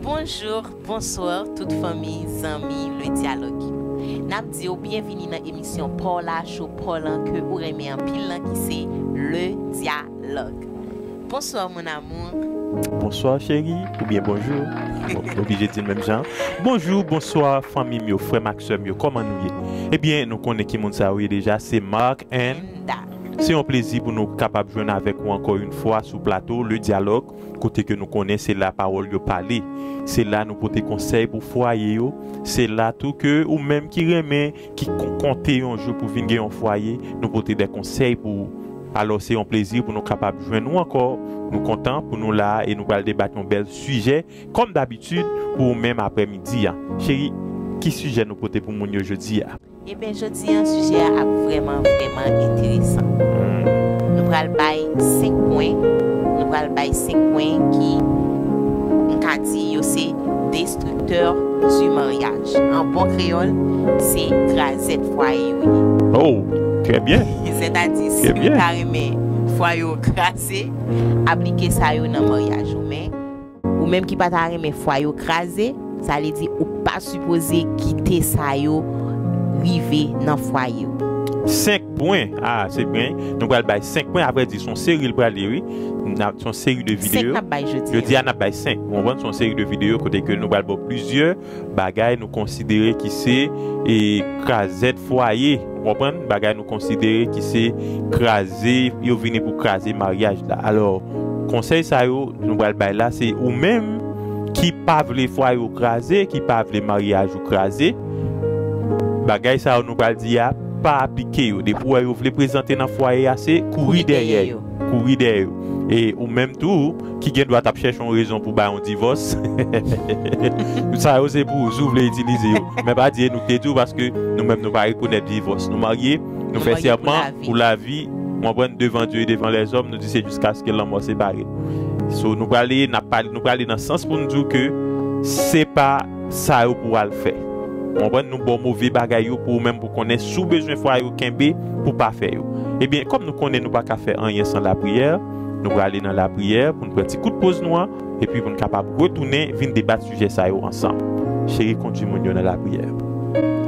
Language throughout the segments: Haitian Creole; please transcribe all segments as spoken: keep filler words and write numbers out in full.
Bonjou, bonswa, tout fanmi, zanmi, Le Dialogue. N ap di w byenvini nan emisyon pa w la, cho pa w lan ke ou renmen anpil lan ki se Le Dialogue. Bonswa, mon amour. Bonswa, cheri, oubyen bonjou. Bon, oblije di l menm jan. Bonjou, bonswa, fanmi m yo, frè m ak sè m yo, kòman nou ye? Ebyen, nou konnen ki moun sa yo ye deja, se Mark and Nda. Se yon plezi pou nou kapab jwenn avèk ou ankò yon fwa sou plato Le Dialogue, kote ke nou konnen se la pawòl yo pale. Se la nou pote konsèy pou fwaye yo. Se la tou ke ou menm ki renmen, ki kon-, konte yon jou pou vin gen yon fwaye, nou pote de konsèy pou ou. Alò, se yon plezi pou nou kapab jwenn ou ankò. Nou kontan pou nou la e nou pral debat yon bèl sijè, kòm dabitid, pou ou menm aprèmidi a. Cheri, ki sijè nou pote pou moun yo jodi a? Ebyen, jodi a, sijè a ap vrèman, vrèman enteresan. Hmm. Nou pral bay senk pwen. Nou pral bay senk pwen ki, m ka di, yo se destriktè du mariage. An bon kreyòl, se krazèt fwaye yo ye. Oh, trè byen. Sètadi, si w ta renmen fwaye w kraze, aplike sa yo nan maryaj ou. Men, ou menm ki pa ta renmen fwaye w kraze, sa vle di ou pa sipoze kite sa yo rive nan fwaye w. Senk pwen. Ah, se byen. Nou pral bay senk pwen. Apre di, se yon seri l pral ye, wi. N ap, se yon seri de videyo. Senk n ap bay jodi a. Jodi a, n ap bay senk. Ou konprann? Se yon seri de videyo kote ke nou pral ba w plizyè bagay nou konsidere ki se, e, krazèt fwaye. Ou konprann? Bagay nou konsidere ki se kraze, yo vini pou kraze maryaj la. Alò, konsèy sa yo nou pral bay la, se ou menm ki pa vle fwaye w kraze, ki pa vle maryaj ou kraze, bagay sa yo nou pral di a, pa aplike yo. Depi w wè yo vle prezante nan fwaye a, se kouri dèyè yo. Kouri dèyè yo. E ou menm tou, ki gen dwa t ap chèche yon rezon pou bay yon divòs. Sa yo se pou ou, si w vle itilize yo. Men pa di e nou k te di w, paske nou menm nou pa rekonèt divòs. Nou marye, nou fè sèman pou lavi, w konprann, devan Dye e devan lèzòm, nou di se jiskaske lanmò separe n. So, nou prale, n ap pale, nou prale nan sans pou n di w ke se pa sa yo pou w al fè. W konprann? Nou ba w move bagay yo pou ou menm pou konnen si w bezwen fwaye w kenbe pou pa fè yo. Ebyen, kòm nou konnen nou pa ka fè anyen san lapriyè, nou prale nan lapriyè pou n pran ti kout poz nou an, epi pou n kapab retounen vin debat sijè sa yo ansanm. Cheri, kondui moun yo nan lapriyè.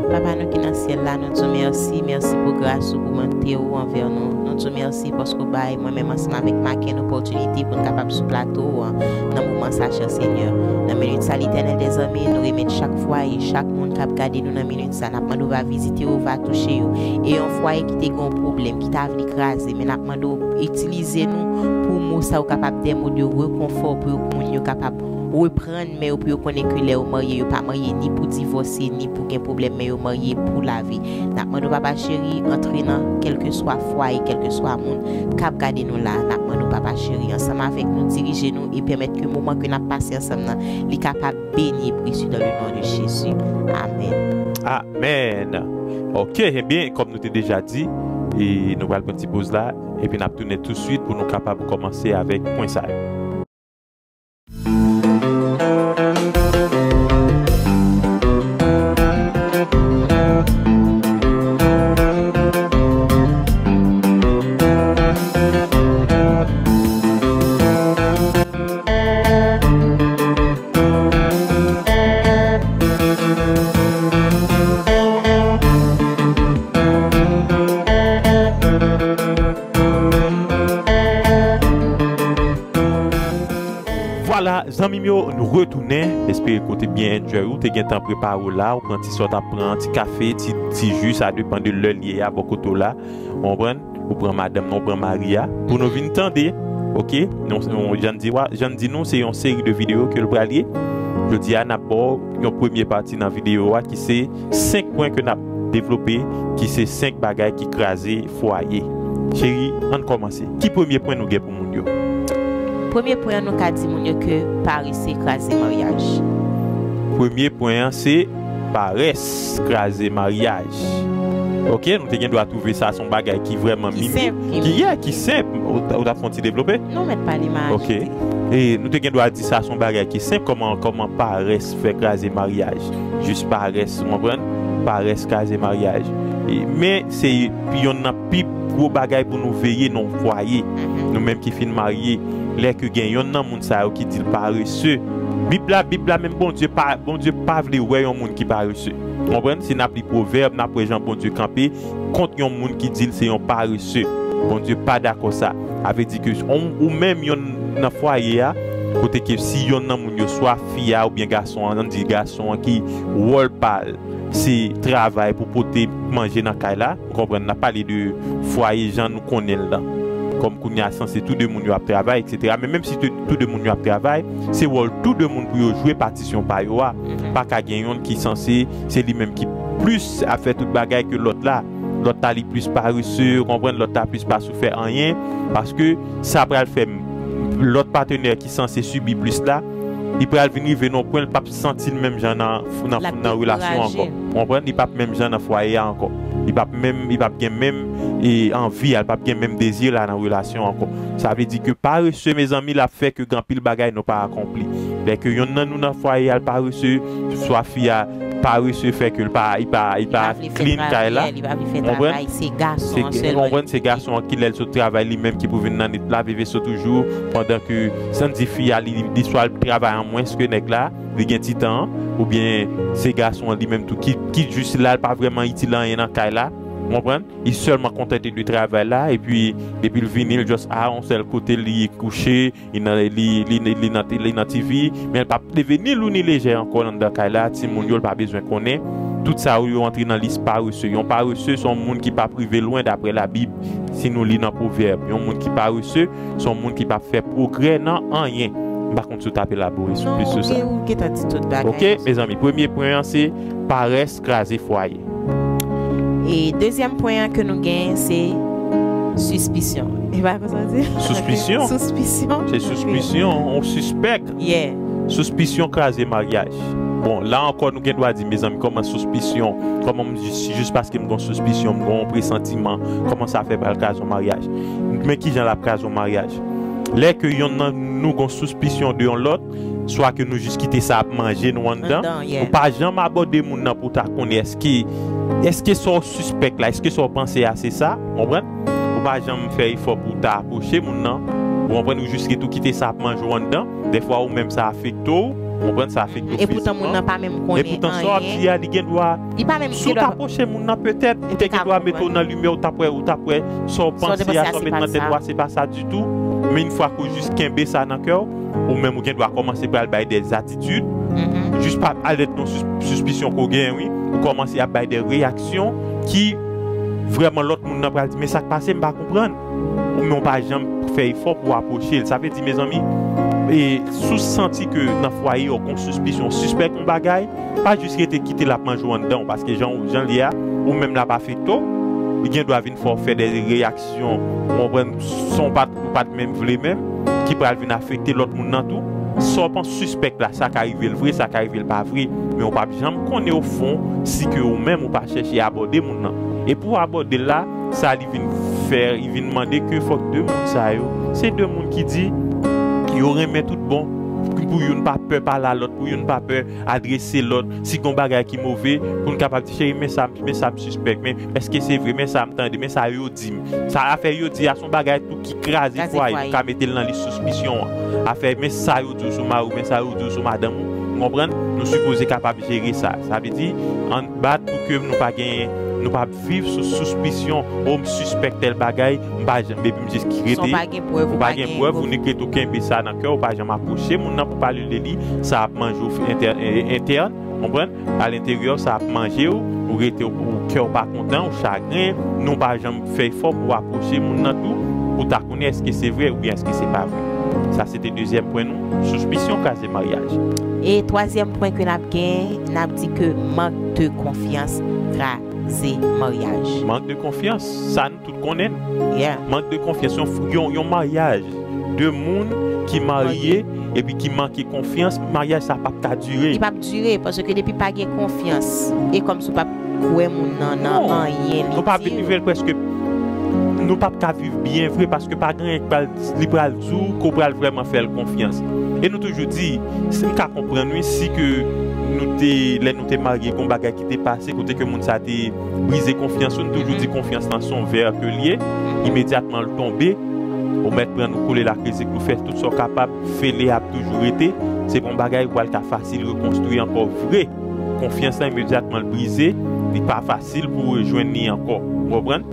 Papa nou ki nan syèl la, nou di w mèsi, mèsi pou gras ou, pou bonte ou anvè nou. Nou di w mèsi paske w bay mwen menm ansanm avèk Maken opòtinite pou n kapab sou plato ou an nan moman sa, chè Senyè. Nan minit sa, Letènèl dèzame, nou remèt chak fwaye, chak moun k ap gade nou nan minit sa. N ap mande w va vizite yo, va touche yo. E yon fwaye ki te gen yon pwoblèm, ki ta vle kraze, men n ap mande w itilize nou pou mo sa yo kapab de mo de rekonfò, pou yo, moun yo kapab reprann men yo, pou yo konnen ke lè yo marye, yo pa marye ni pou divòse, ni pou gen pwoblèm, men yo marye pou lavi. N ap mande w, papa cheri, antre nan kèlkeswa fwaye, kèlkeswa moun k ap gade nou la. N ap mande w, papa cheri, ansanm avèk nou, dirije nou e pèmèt ke moman ke n ap pase ansanm nan, li kapab beni e presi dans le nom de Jésus. Amèn. Amèn. Ok, ebyen, kòm nou te deja di, e nou pral pran ti poz la, epi n ap tounen touswit pou nou kapab kòmanse avèk pwen sa yo. Vwala, zanmi m yo, nou retounen. Espere ke w te byen enjoy. Ou te gentan prepare w la. Ou pran ti sa w t ap pran, ti kafe, ti, ti ji, sa depann de lè l ye a bò kote w la. Ou konprann? Ou pran madanm nan, ou pran mari a. Pou nou vin tande, ok? Nou, nou, jan n di w a, jan n di nou, se yon seri de videyo ke l pral ye. Jodi a, n ap ba w yon premye pati nan videyo a ki se senk pwen ke n ap devlope, ki se senk bagay ki kraze fwaye. Cheri, ann kòmanse. Ki premye pwen nou gen pou moun yo? Premye pwen an, nou ka di moun yo ke parese kraze maryaj. Premye pwen an, se parès kraze maryaj. Ok, nou te gen dwa twouve sa se yon bagay ki vrèman minm, ki, yeah, ki senp. Ou t-, ou t ap fè yon ti devlope? Non, mèt pale m a ajoute. Ok. E nou te gen dwa di sa se yon bagay ki senp, kòman, kòman parès fè kraze maryaj. Jis parès, ou konprann? Parès kraze maryaj. E, men se yonn nan pi gwo bagay pou nou veye nan yon fwaye. Mhm. Nou menm ki fin marye, lè ke gen yonn nan moun sa yo ki di l parese, Bib la, Bib la menm, Bondye pa, Bondye pa vle wè yon moun ki parese. Ou konprann? Si n ap li Pwovèb, n ap wè jan Bondye kanpe kont yon moun ki di l se yon parese. Bondye pa dakò sa. A vle di ke ou, ou menm yonn nan fwaye a, kote ke si yonn nan moun yo, swa fi a oubyen gason an, ann di gason an ki wòl pa l, se travay pou pote manje nan kay la. Ou konprann, n ap pale de fwaye jan nou konnen l lan. Kòm kounye a sanse tou de moun yo ap travay, etsetera. Men menm si tou, tou de moun yo ap travay, se wòl tou de moun pou yo jwe patisyon pa yo a. Pa ka gen yonn ki sanse se li menm ki plis ap fè tout bagay ke lòt la. Lòt la li plis parese, ou konprann, lòt la plis pa sou fè anyen, paske sa pral fè m, lòt patenè ki sanse sibi plis la, li pral vin rive nan yon pwen l p ap santi l menm jan nan, nan, nan relasyon ankò. Ou konprann? Li p ap menm jan nan fwaye a ankò. Li p ap menm, li p ap gen menm, e, anvi a, li p ap gen menm dezi la nan relasyon ankò. Sa vle di ke parese, mezanmi, l ap fè ke gen anpil bagay nou pa akonpli. Lè ke yonn nan nou nan fwaye a l parese, swa fi a parese fè ke l pa, li pa, li pa clean kay la. Ou konprann? Se gason an sèlman. Ou konprann? Se gason an ki lè l sot travay li menm ki pou vin nan nèt la, veve so toujou, pandan ke, san di fi a, li, li swa l travay an mwens ke nèg la, li gen ti tan, oubyen se gason an li menm tou ki, ki jis la, l pa vrèman itil anyen nan kay la. Ou konprann? Li sèlman kontante de travay la, epi depi l vini, l just a yon sèl kote li kouche, li nan, li, li, li nan, li nan T V, men l p ap leve ni lou ni lejè ankò anndan kay la, timoun yo, l pa bezwen konnen. Tout sa yo antre nan lis parese. Yon parese, se yon moun ki p ap rive lwen daprè Labib. Si nou li nan Pwovèb, yon moun ki parese, se yon moun ki p ap fè pwogrè nan anyen. M pa konn si w t ap elabore sou plis sou sa. Non, ou gen, ou gentan di tout bagay. Ok, mezanmi, premye pwen an se parès kraze fwaye. E dezyèm pwen an ke nou gen se sispisyon. E pa konsa w di? Sispisyon? Sispisyon. Se sispisyon, ou sispèk. Yeah. Sispisyon kraze maryaj. Bon, la ankò nou gen dwa di, mezanmi, kòman sispisyon, kòman m jis, jis paske m gen yon sispisyon, m gen yon presantiman, kòman sa fè pral kraze yon maryaj? Men kijan l ap kraze yon maryaj? Lè ke yonn nan nou gen yon sispisyon de yon lòt, swa ke nou jis kite sa ap manje nou anndan, ou pa janm abòde moun nan pou w ta konnen èske, èske sa w sispèk la, èske sa w panse a se sa, ou konprann? Ou pa janm fè efò pou w ta apwoche moun nan, ou konprann, ou jis ret ou kite sa ap manje w anndan, dèfwa ou menm sa afekte w, ou konprann, sa afekte w fizikman. E poutan moun nan pa menm konnen anyen. E poutan sa w ap di a, li gen dwa, si w ta apwoche moun nan, petèt, li te gen dwa mete w nan limyè, ou t ap wè, ou t ap wè, sa w panse a, sa w met nan tèt ou a, se pa sa ditou. Men yon fwa ke w jis kenbe sa nan kè w, ou menm ou gen dwa kòmanse pral bay de zatitid, jis pa alèd nan sis-, sispisyon ke w genyen, wi. Ou kòmanse ap bay de reyaksyon ki vrèman lòt moun nan pral di, "Men sa k pase, m pa konprann." Ou men w pa janm fè efò pou w apwoche l. Sa vle di, mezanmi, e, si w santi ke nan fwaye w gen yon sispisyon, w sispèk yon bagay, pa jis rete kite l ap manje w anndan w, paske jan, jan l ye a, ou menm l ap afekte w, li gen dwa vin fè w fè de reyaksyon, ou konprann, san w pa t, ou pa t menm vle menm, ki pral vin afekte lòt moun nan tou. Sa w panse sispèk la, sa ka rive l vre, sa ka rive l pa vre, men w p ap janm konnen ofon si ke ou menm ou pa chèche abòde moun nan. E pou w abòde l la, sa li vin fè, li vin mande ke fòk de moun sa yo, se de moun ki di yo renmen tout bon, pou youn pa pè pale a lòt, pou youn pa pè adrese lòt, si gon bagay ki move, pou n kapab di, "Cheri, men sa, men sa m sispèk, men èske se vre, men sa m tande, men sa yo di m." Sa afè yo di a, se yon bagay tou ki kraze fwaye, ou ka mete l nan lis sispisyon an. Afè, men sa yo di w sou mari w, men sa yo di w sou madanm ou, ou konprann? Nou sipoze kapab jere sa. Sa vle di, ann bat pou ke nou pa genyen, nou pa viv sou sispisyon, "O, m sispèk tèl bagay, m pa janm, depi m jis ki rete." Ou pa gen prèv, ou nik rete ou kenbe sa nan kè w, ou pa janm apwoche moun nan pou pale de li, sa ap manje w entè-, e, entèn, konprann? Alenteryè w, sa ap manje w, ou rete, ou, kè w pa kontan, ou chagren, men w pa janm fè efò pou w apwoche moun nan tou, pou w ta konnen èske se vre oubyen èske se pa vre. Sa se te dezyèm pwen nou, sispisyon kraze maryaj. E twazyèm pwen ke n ap gen, n ap di ke mank de konfyans kraze maryaj. Mank de konfyans, sa nou tout konnen l. Yeah. Mank de konfyans, yon, yon, yon maryaj de moun ki marye epi ki manke konfyans, maryaj sa p ap ka dire. Li p ap dire, paske depi pa gen konfyans, e kòmsi w p ap kwè moun nan, nan anyen li di w. Non, nou pa vin rive l prèske, nou p ap ka viv byen vre, paske pa gen anyen ki pral, li pral di w ke w pral vrèman fè l konfyans. E nou toujou di, si m ka konprann, wi, si ke nou te, lè nou te marye, gon bagay ki te pase, kote ke moun sa te brize konfyans ou, nou toujou di konfyans lan se yon vè ke l ye, imedyatman l tonbe, ou mèt pran ou kole l ak rezèk, ou fè tout sa w kapab, fele ap toujou rete, se pa yon bagay ou pral ka fasil rekonstwi ankò vre. Konfyans lan imedyatman l brize, li pa fasil pou w rejwenn li ankò. Ou konprann?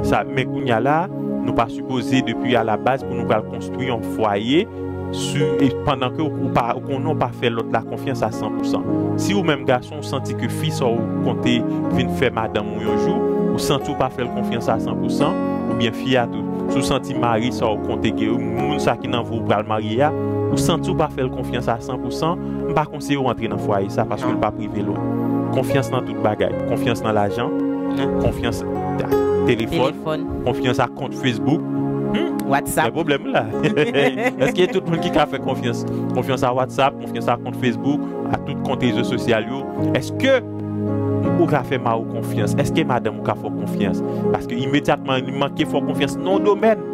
Sa, men kounye a la, nou pa sipoze depi a la baz pou nou pral konstwi yon fwaye sou, e pandan ke ou pa, ou konnen ou pa fè lòt la konfyans a san pou san. Si ou menm gason, ou santi ke fi sa w konte vin fè madanm ou yon jou, ou santi ou pa fè l konfyans a san pou san, oubyen fi a tou, si w santi mari sa w konte gen, moun sa ki nan vi w pral marye a, ou santi w pa fè l konfyans a san pou san, m pa konseye w antre nan fwaye sa paske l p ap rive lwen. Konfyans nan tout bagay. Konfyans nan lajan, konfyans a telefòn, konfyans a kont Facebook. Hmm? WhatsApp. Gen pwoblèm la. Èske tout moun ki ka fè konfyans? Konfyans a WhatsApp, konfyans a kont Facebook, a tout kont rezo sosyal yo. Èske ou ka fè mari w konfyans? Èske madanm ou ka fè w konfyans? Paske imedyatman li manke fè w konfyans nan yon domèn,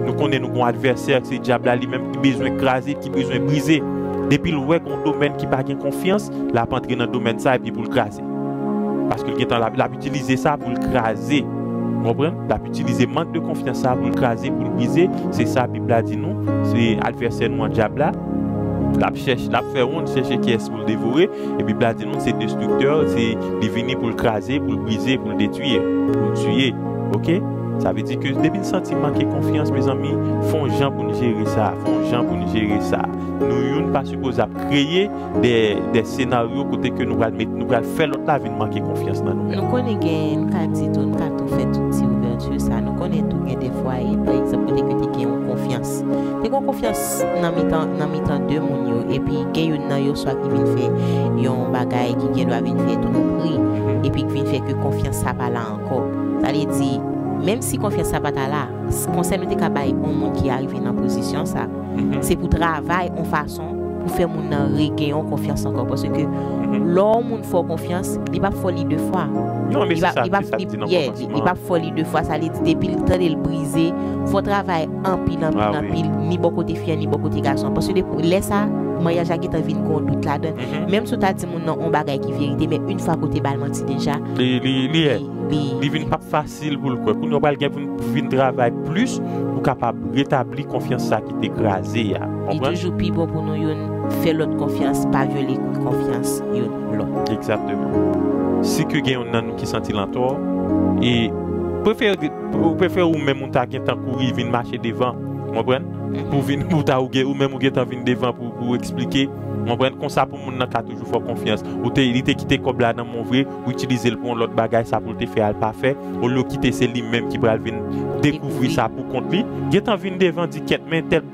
nou konnen nou gon advèsè, se dyab la li menm ki bezwen kraze, ki bezwen brize. Depi l wè gon domèn ki pa gen konfyans, l ap antre nan domèn sa epi pou l kraze. Paske l gentan l ap, l ap itilize sa pou l kraze. Ou konprann? L ap itilize mank de konfyans sa pou l kraze, pou l brize. Se sa Bib la di nou. Se advèsè nou an dyab la. L ap chèche, l ap fè wonn, chèche kiyès pou l devore. E Bib la di nou se destriktè, se li vini pou l kraze, pou l brize, pou l detwi, pou l tiye. Oke? Sa vle di ke depi n santi manke konfyans, mezanmi, fè yon jan pou n jere sa, fè yon jan pou n jere sa. Nou youn pa sipoze ap kreye de, de senaryo kote ke nou pral met, nou pral fè lòt la vin manke konfyans nan nou menm. Nou konnen gen, n ka di tou, n ka tou fè tout ti ouvèti sa. Nou konnen tou gen de fwaye, pa egzanp, kote ke te gen yon konfyans. Te gen yon konfyans nan mitan, nan mitan de moun yo, epi gen youn nan yo swa ki vin fè yon bagay ki gen dwa vin fè twonpri, epi ki vin fè ke konfyans sa pa la ankò. Sa vle di, menm si konfyans sa pa ta la, s-, konsèy nou te ka bay yon moun ki arive nan pozisyon sa, se pou travay yon fason pou fè moun nan regenyen w konfyans ankò. Paske lè yon moun fè w konfyans, li p ap fè w li de fwa. Non, men se sa, se sa m di nan kòmansman. Li p ap fè w li de fwa, sa vle di depi l tande l brize, fò w travay anpil, anpil, anpil, ni bò kote fi an, ni bò kote gason an. Paske depi lè sa, maryaj la gentan vin gen yon dout ladan l. Menm si w ta di moun nan yon bagay ki verite, men yon fwa ke w te ba l manti deja, li, li, li, li, li vin p ap fasil pou l kwè. Kounye a w pral gen pou n vin travay plis pou kapab retabli konfyans sa ki te kraze a. Li toujou pi bon pou nou youn fè lòt konfyans, pa vyole konfyans youn lòt. Egzakteman. Si ke gen youn nan nou ki santi l antò, e prefere, prefere ou menm ou ta gentan kouri vin mache devan, w konprann? Pou vin, pou ta ou gen, ou menm ou gentan vin devan pou, pou eksplike, w konprann? Konsa pou moun nan ka toujou fè w konfyans. Ou te, li te kite kòb la nan men w vre, ou itilize l pou yon lòt bagay, sa pou l te fè a l pa fè, olye w kite se li menm ki pral vin dekouvri sa pou kont li, gentan vin devan di kèt, men tèl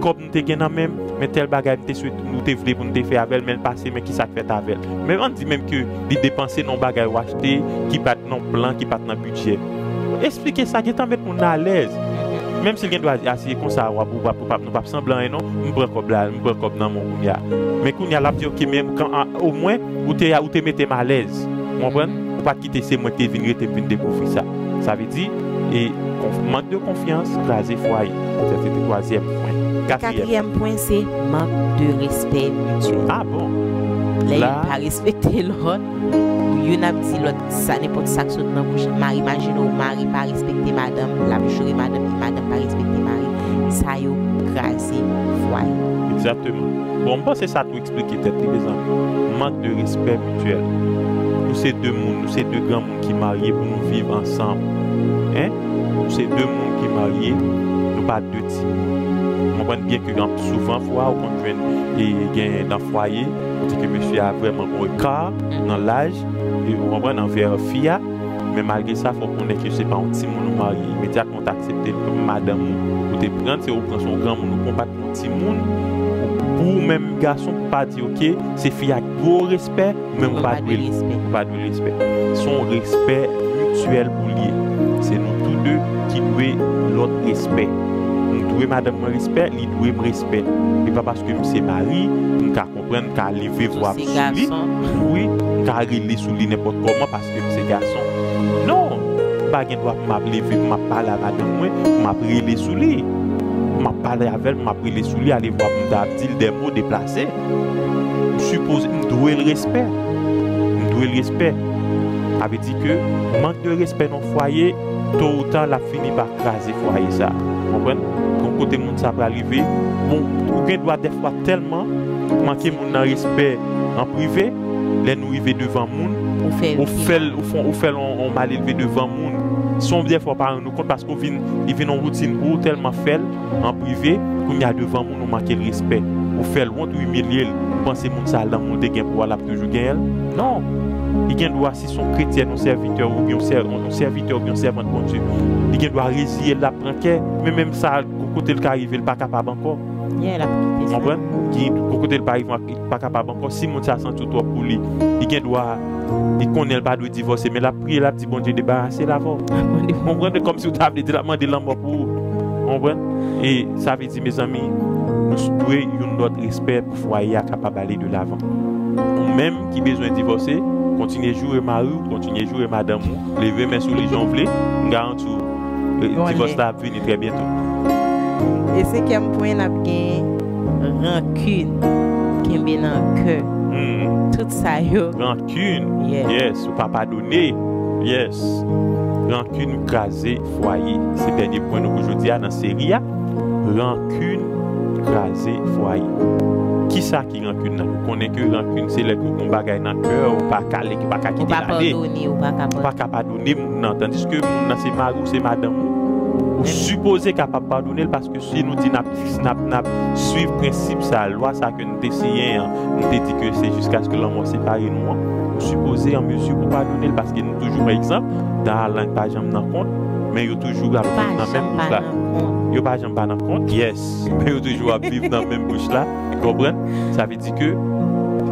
kòb m te gen nan men m, men tèl bagay m te swete, nou te vle pou n te fè avè l, men l pase, men kisa k fèt avè l. Men ann di menm ke li depanse nan yon bagay ou achte ki pa t nan plan, ki pa t nan bidjè. Eksplike sa, gentan met moun nan alèz. Menm si l gen dwa di, "A, si e konsa, w ap, w ap, w ap, nou p ap sanble anyen non, m pran kòb la, m pran kòb nan men w kounye a." Men kounye a, l ap di, "Oke, men kan, a, omwen, ou te, ou te mete m alèz." W konprann? Ou pa t kite se mwen ki te vin rete m vin dekouvri sa. Sa vle di, e, konf-, mank de konfyans kraze fwaye. Sa se te twazyèm pwen. Katriyèm. Katriyèm pwen, se mank de respè mityèl. Ah bon? Lè youn pa respekte lòt, youn ap di lòt sa, nenpòt sa k sot nan bouch. Mari, imajine w, mari pa respekte madanm, l ap joure madanm, e madanm pa respekte mari. Sa yo kraze fwaye. Egzakteman. Bon, m panse sa tou eksplike tèt li, mezanmi. Mank de respè mityèl. Nou se de moun, nou se de granmoun ki marye pou nou viv ansanm. Hein? Nou se de moun ki marye, nou pa de timoun. Ou konprann byen ke an-, souvan fwa ou konn jwenn, e, gen nan fwaye, kote ke mesye a vrèman gon eka nan laj, e, ou konprann, anvè fi a, men malgre sa, fò w konnen ke se pa yon timoun ou marye. Imedyatman ou t aksepte l kòm madanm ou, ou te pran l, se ou pran se yon granmoun, ou pran yon timoun, pou ou menm gason, pou pa di, oke, se fi a ki dwe w respè, ou menm ou pa dwe l, ou pa dwe l respè. Se yon respè mityèl pou l ye. Se nou tou de ki dwe lòt respè. M dwe madanm mwen respè, li dwe m respè. E pa paske m se mari, m ka konprann, m ka leve vwa m sou li. Wi, m ka rele sou li nenpòt kòman paske m se gason. Non! M pa gen dwa pou m ap leve, pou m ap pale a madanm mwen, pou m ap rele sou li. Pou m ap pale avè l, pou m ap rele sou li, ale vwa pou m ta ap di l de mo deplase. M sipoze, m dwe l respè. M dwe l respè. Sa vle di ke mank de respè nan fwaye, to ou ta, l ap fini pa kraze fwaye sa. Konprann? Gon kote moun sa pral rive. Bon, ou gen dwa dèfwa tèlman Manke moun nan respè an prive, lè nou rive devan moun, ou fè l, ou fè l, ou fè l on, on malelve devan moun. Se yon dèfwa pa rann nou kont paske ou vin, li vin yon woutin pou ou tèlman fè l an prive, kounye a devan moun ou manke l respè. Ou fè l wont, ou imilye l. Ou panse moun sa a lanmou te gen pou w a, l ap toujou genyen l? Non. Li gen dwa, si se yon kretyen, yon sèvitè oubyen yon sè-, yon sèvitè oubyen yon sèvant Bondye, li gen dwa reziye l, l ap pran kè, men menm sa, gon kote l ka rive, l pa kapab ankò. Yeah, l ap kite sa. Konprann? Ki, gon kote l pa rive, pa kapab ankò. Si moun sa santi w twòp pou li, li gen dwa, li konnen l pa dwe divòse, men l ap priye, l ap di, Bondye, debarase l avè w. Konprann? Kòmsi w ta vle di l ap mande lanmò pou ou. Konprann? E sa vle di, mezanmi, nou dwe youn lòt respè pou fwaye a kapab ale de lavan. Ou menm ki bezwen divòse, kontinye joure mari w, kontinye joure madanm ou, leve men sou li jan w vle, m garanti w, e, divòs la ap vini trè byento. E senkyèm pwen, n ap gen rankin, kenbe nan kè. Hmm. Tout sa yo. Rankin. Yeah. Yes, ou pa padone. Yes. Rankin kraze fwaye. Se dènye pwen nou pou jodi a nan seri a. Rankin kraze fwaye. Kisa ki rankin nan? Ou konnen ke rankin se lè ke w gen yon bagay nan kè w, ou pa ka, ki pa ka kite l ale. Ou pa padone, ou pa ka padone. Ou pa ka padone moun nan. Tandiske moun nan se mari w, se madanm ou. Ou sipoze kapab padone l paske si nou di n ap, n ap, n ap swiv prensip sa, lwa sa ke nou te siyen an, nou te di ke se jiskaske lanmò separe nou an, ou sipoze an mezi pou padone l paske nou toujou, pa egzanp, dan a lang pa janm nan kont, men yo toujou ap viv nan menm bouch la. Yo pa janm pa nan kont, yes, men yo toujou ap viv nan menm bouch la, konprann? Sa vle di ke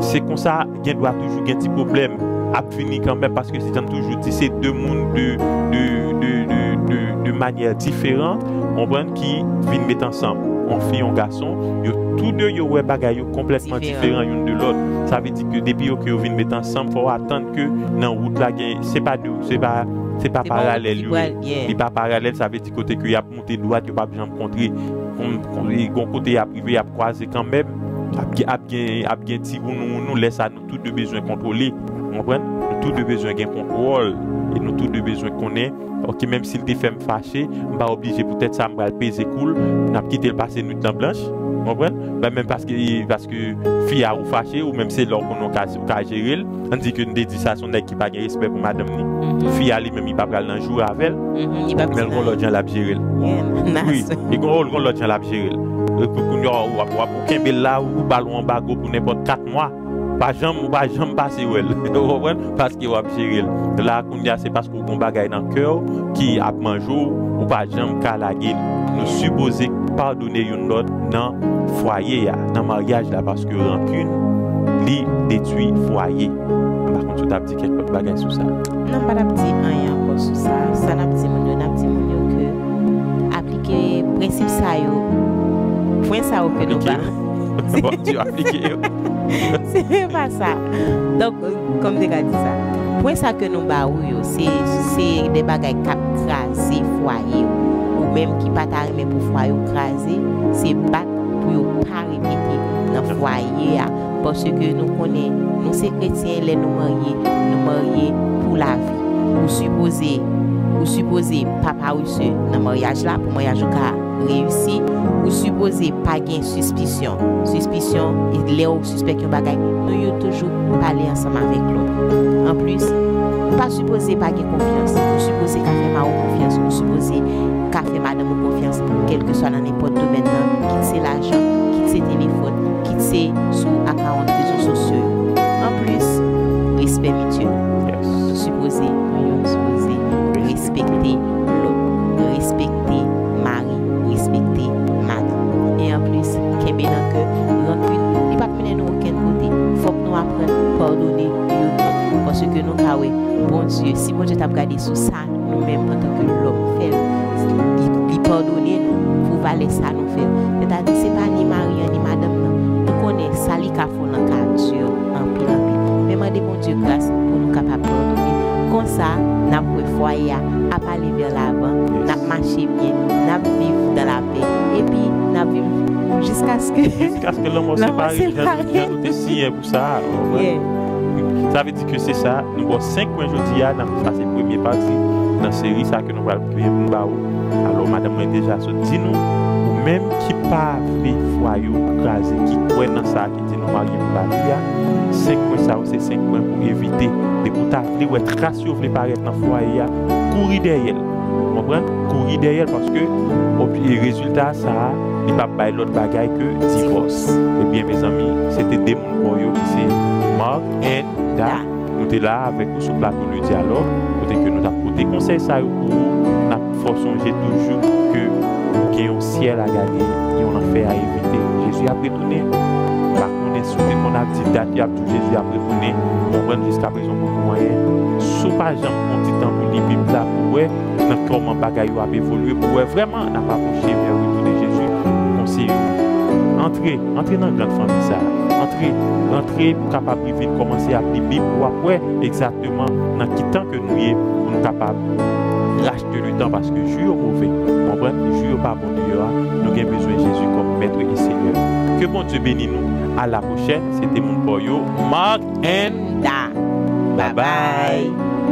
se konsa, gen dwa toujou gen ti pwoblèm ap vini kanmenm, paske se jan m toujou di, se de moun de, de, de, de, de, de manyè diferan, konprann, ki vin met ansanm. Yon fi, yon gason, yo tou de yo wè bagay yo konplètman diferan youn de lòt. Sa vle di ke depi yo, ke yo vin met ansanm, fò w atann ke nan wout la gen, se pa de, se pa, se pa paralèl yo ye. Li pa paralèl, sa vle di kote ke y ap moute dwat, yo p ap janm kontre. Kon, kon, gon kote y ap rive, y ap kwaze kanmenm. Ap gen, ap gen, ap gen ti wounou wounou, lè sa nou tou de bezwen kontwole. Ou konprann? Nou tou de bezwen gen kontwòl. E nou tou de bezwen konnen, ok, menm si l te fè m fache, m pa oblije poutèt sa m pral peze kou l, n ap kite l pase nwit lan blanch. Ou konprann? Ben, menm paske, paske fi a ou fache, ou menm se lè w konnen w ka, w ka jere l. Ann di ke n te di sa, se yon nèg ki pa gen respè pou madanm ni. Fi a li menm, li pa pral nan joure avè l. Men l gon lòt jan l ap jere l. Wi, li gon, l gon lòt jan l ap jere l. Epi kounye a, w ap, w ap, ou kenbe l la, ou ba l yon anbago pou nenpòt kat mwa. Pa janm, ou pa janm pase wè l. Ou konprann? Paske w ap jere l. La, kounye a, se paske w gon bagay nan kè w ki ap manje w, ou pa janm ka lage l. Nou sipoze padone youn lòt nan fwaye a, nan maryaj la, paske rankin, li detwi fwaye. M pa konn si w t ap di kèk lòt bagay sou sa. Non, m pa t ap di anyen ankò sou sa. Sa n ap di moun yo, n ap di moun yo ke aplike prensip sa yo, pwen sa yo ke nou ba. Aplike yo. Bon, di aplike yo. Se pa sa. Donk, kòm te ka di sa, pwen sa ke nou ba ou yo, se, se de bagay k ap kraze fwaye w. Ou menm ki pa ta renmen pou fwaye w kraze, se bat pou yo pa repete nan fwaye a. Paske nou konnen, nou se kretyen, lè nou marye, nou marye pou lavi. Ou sipoze, ou sipoze pa parese nan maryaj la, pou maryaj ou ka reyisi. Ou sipoze pa gen sispisyon. Sispisyon, e lè w sispèk yon bagay, nou yo toujou pale ansanm avèk lòt. Anplis, ou pa sipoze pa gen konfyans. Ou sipoze ka fè mari w konfyans. Ou sipoze ka fè madanm ou konfyans, kèlkeswa nan nenpòt domèn nan, kit se lajan, kit se telefòn, kit se sou akawont rezo sosyo yo. Anplis, respè mityèl. Yes. Nou sipoze, nou youn sipoze respekte lòt, respekte mari, respekte madanm. E anplis, kenbe nan kè, rankin, li p ap mennen nou okenn kote. Fòk nou aprann padone youn lòt. Paske nou ka wè, Bondye, si Bondye t ap gade sou sa nou menm antanke lòm fè l, li, li padone nou pou valè sa nou fè l. Sètadi, se pa ni mari an, ni madanm nan. Nou konnen sa li ka fè w lan ka di anpil, anpil. Men mande Bondye gras pou nou kapab padone. Konsa, n ap wè fwaye a ap ale vè lavan, n ap mache byen, n ap viv dan lapè, epi n ap viv jiskaske, jiskaske lanmò separe, jan nou, jan nou te siyen pou sa a, ou konprann? Yeah. Sa vle di ke se sa, nou ba w senk pwen jodi a, n ap, sa se premye pati nan seri sa ke nou pral, ke nou ba ou. Alò, madanm mwen deja sot di nou, ou menm ki pa vle fwaye w kraze, ki kwè nan sa, ki di pou marye pou lavi a. Senk pwen sa yo se senk pwen pou evite. Depi w ta vle wè tras yo vle parèt nan fwaye a, kouri dèyè l. Ou konprann? Kouri dèyè l paske ob- e rezilta sa a, li p ap bay lòt bagay ke divòs. Ebyen, mezanmi, se te de moun bò yo ki se Mark and Da. Nou te la avèk ou sou plato Le Dyalòg, kote ke nou t ap pote konsèy sa yo pou ou. N ap fè w sonje toujou ke ou gen yon syèl a gade, yon lanfè a evite. Jezi ap retounen. M pa konnen si w te konn ap di dat y ap di w Jezi ap retounen, ou konprann jiska prezan w poko anyen. Si w pa janm pran ti tan pou li Bib la pou w wè nan kòman bagay yo ap evolye, pou w wè vrèman n ap apwoche vè retounen Jezi, m konseye w. Antre, antre nan gran fanmi sa a. Antre, antre pou w kapab rive kòmanse ap li Bib, w ap wè egzakteman nan ki tan ke nou ye pou nou kapab rachte le tan, paske jou yo move. Ou konprann? Jou yo pa bon deyò a. Nou gen bezwen Jezi kòm Mèt e Senyè. Ke Bondye beni nou. A la pwochèn. Se te moun pa w yo, Mark and Da. Bye bye.